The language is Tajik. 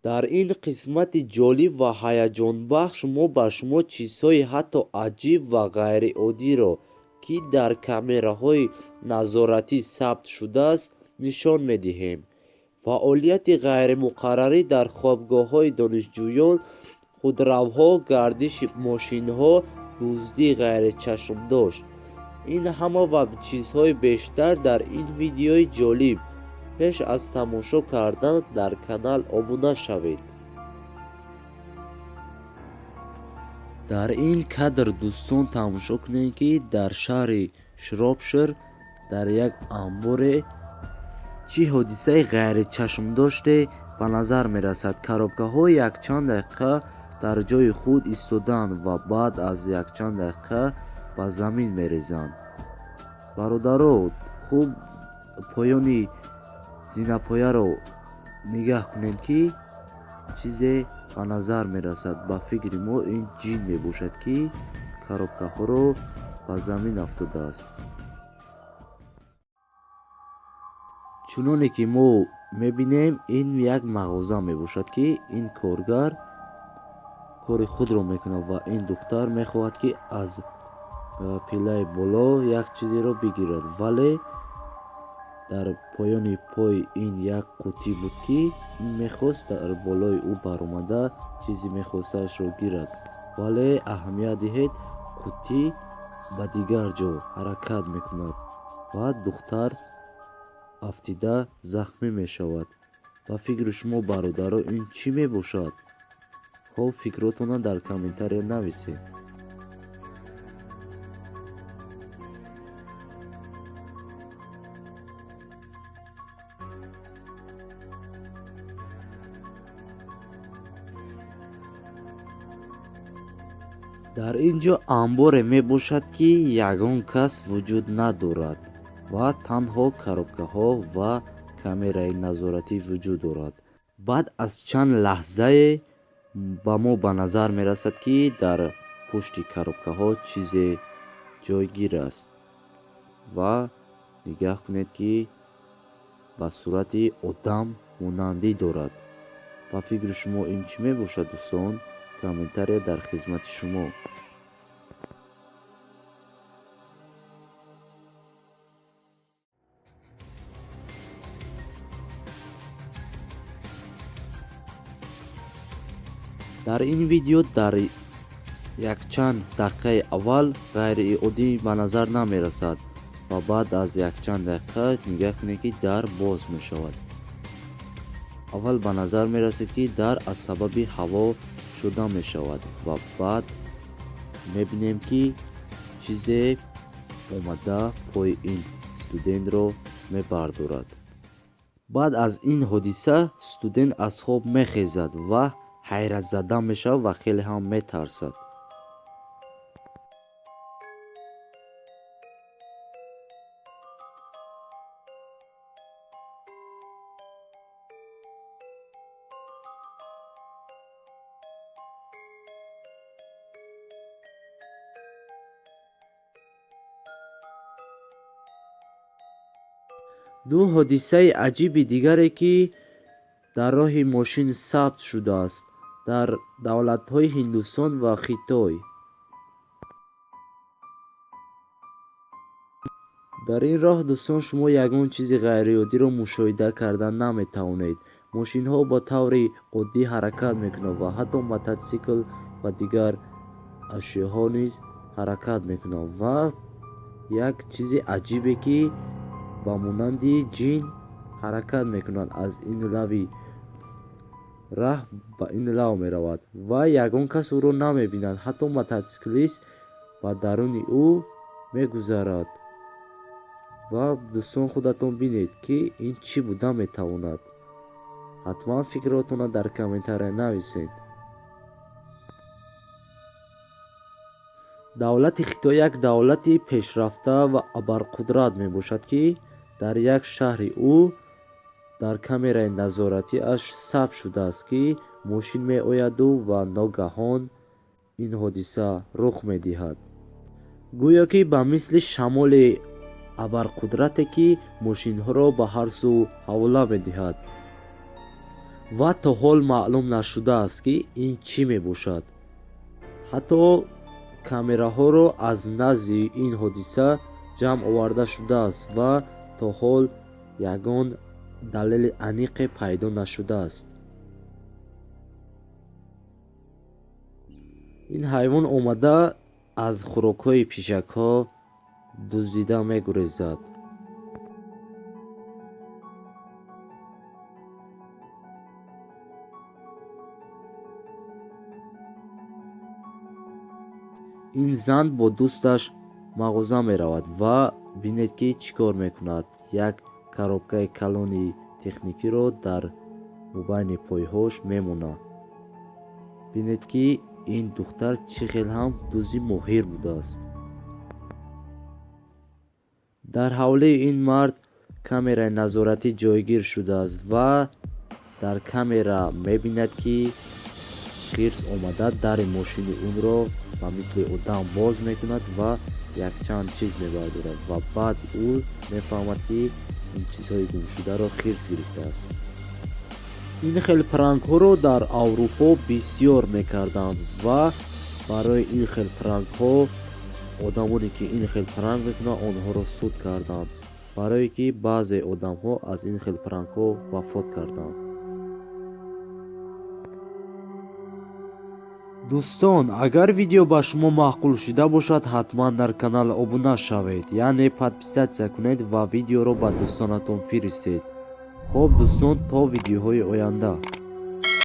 Дар ин қисмати ҷолиб ва ҳаяҷонбахш мо ба шумо чизҳои ҳатто аҷиб ва ғайриоддиро, ки дар камераҳои назоратӣ сабт шудааст, нишон медиҳем. Фаъолияти ғайримуқаррарӣ дар хобгоҳҳои донишҷӯён, худравҳо, гардиши мошинҳо, дуздии ғайричашмдошт. Ин ҳама ва чизҳои бештар дар ин видеои ҷолиб. Пеш аз тамошо кардан дар канал обуна шавед. Дар ин кадр, дӯстон, тамошо кунед, ки дар шаҳри Шропшир дар як амборе чӣ ҳодисаи ғайричашмдоште ба назар мерасад. Коробкаҳо якчанд дақиқа дар ҷои худ истодаанд ва баъд аз якчанд дақиқа ба замин мерезанд. Бародаро, хуб поёни зинапояро нигаҳ кунед, ки чизе ба назар мерасад. Ба фикри мо, ин ҷин мебошад, ки коробкаҳоро ба замин афтодааст. Чуноне ки мо мебинем, ин як мағоза мебошад, ки ин коргар кори худро мекунад ва ин духтар мехоҳад, ки аз пиллаи боло як чизеро бигирад, вале дар поёни пои ин як қутӣ буд, ки мехост дар болои ӯ баромада чизи мехостаашро гирад. Вале аҳамият диҳед, қутӣ ба дигар ҷо ҳаракат мекунад ва духтар афтида захмӣ мешавад. Ба фикри шумо, бародаро, ин чӣ мебошад? Хоб, фикротонро дар комментария нависед. Дар ин ҷо амборе мебошад, ки ягон кас вуҷуд надорад ва танҳо коробкаҳо ва камераи назоратӣ вуҷуд дорад. Баъд аз чанд лаҳзае ба мо ба назар мерасад, ки дар пушти коробкаҳо чизе ҷойгир аст, ва нигаҳ кунед, ки ба сурати одам монандӣ дорад. Ба фикри шумо, ин чӣ мебошад, дӯстон? Комментария дар хизмати шумо. Дар ин видео дар якчанд дақиқаи аввал ғайриоддӣ ба назар намерасад ва баъд аз якчанд дақиқа нигаҳ кунед, ки дар боз мешавад. Аввал ба назар мерасед, ки дар аз сабаби ҳаво шуда мешавад, ва баъд мебинем, ки чизе омада пои ин студентро мебардорад. Баъд аз ин ҳодиса студент аз хоб мехезад ва ҳайратзада мешавад ва хеле ҳам метарсад. Ду ҳодисаи аҷиби дигаре, ки дар роҳи мошин сабт шудааст дар давлатҳои Ҳиндустон ва Хитой. Дар ин роҳ, дӯстон, шумо ягон чизи ғайриоддиро мушоҳида карда наметавонед. Мошинҳо ба таври оддӣ ҳаракат мекунанд ва ҳатто мототсикл ва дигар ашёҳо низ ҳаракат мекунанд, ва як чизи аҷибе, ки ба монанди ҷин ҳаракат мекунанд, аз ин лави раҳ ба ин лав меравад ва ягон кас ӯро намебинад. Ҳатто мототсиклист ба даруни ӯ мегузарад. Ва, дӯстон, худатон бинед, ки ин чӣ буда метавонад. Ҳатман фикротонро дар комментария нависед. Давлати Хитой як давлати пешрафта ва абарқудрат мебошад, ки дар як шаҳри ӯ дар камераи назоратиаш сабт шудааст, ки мошин меояду ва ногаҳон ин ҳодиса рух медиҳад. Гӯё ки ба мисли шамоли абарқудрате, ки мошинҳоро ба ҳар сӯ ҳавола медиҳад. Ва то ҳол маълум нашудааст, ки ин чӣ мебошад. Ҳатто камераҳоро аз назди ин ҳодиса ҷамъ оварда шудааст ва то ҳол ягон далели аниқе пайдо нашудааст. Ин ҳайвон омада аз хӯрокҳои пишакҳо дуздида мегурезад. Ин зан бо дӯсташ мағоза меравад ва бинед, ки чӣ кор мекунад. Як коробкаи калони техникиро дар мобайни пойҳош мемонад. Бинед, ки ин духтар чӣ хел ҳам дузди моҳир будааст. Дар ҳавлии ин мард камераи назоратӣ ҷойгир шудааст ва дар камера мебинад, ки хирс омада дари мошини ӯро ба мисли одам боз мекунад ва якчанд чиз мебардорад ва баъд ӯ мефаҳмад, ки ин чизҳои гумшударо хирс гирифтааст. Ин хел пранкҳоро дар Аврупо бисёр мекарданд ва барои ин хел пранкҳо одамоне, ки ин хел пранк мекунанд, онҳоро суд карданд, барое ки баъзе одамҳо аз ин хел пранкҳо вафот карданд. Дӯстон, агар видео ба шумо маъқул шуда бошад, ҳатман дар канал обуна шавед, яъне подписаться кунед ва видеоро ба дӯстонатон фиристед. Хоб, дӯстон, то видеоҳои оянда.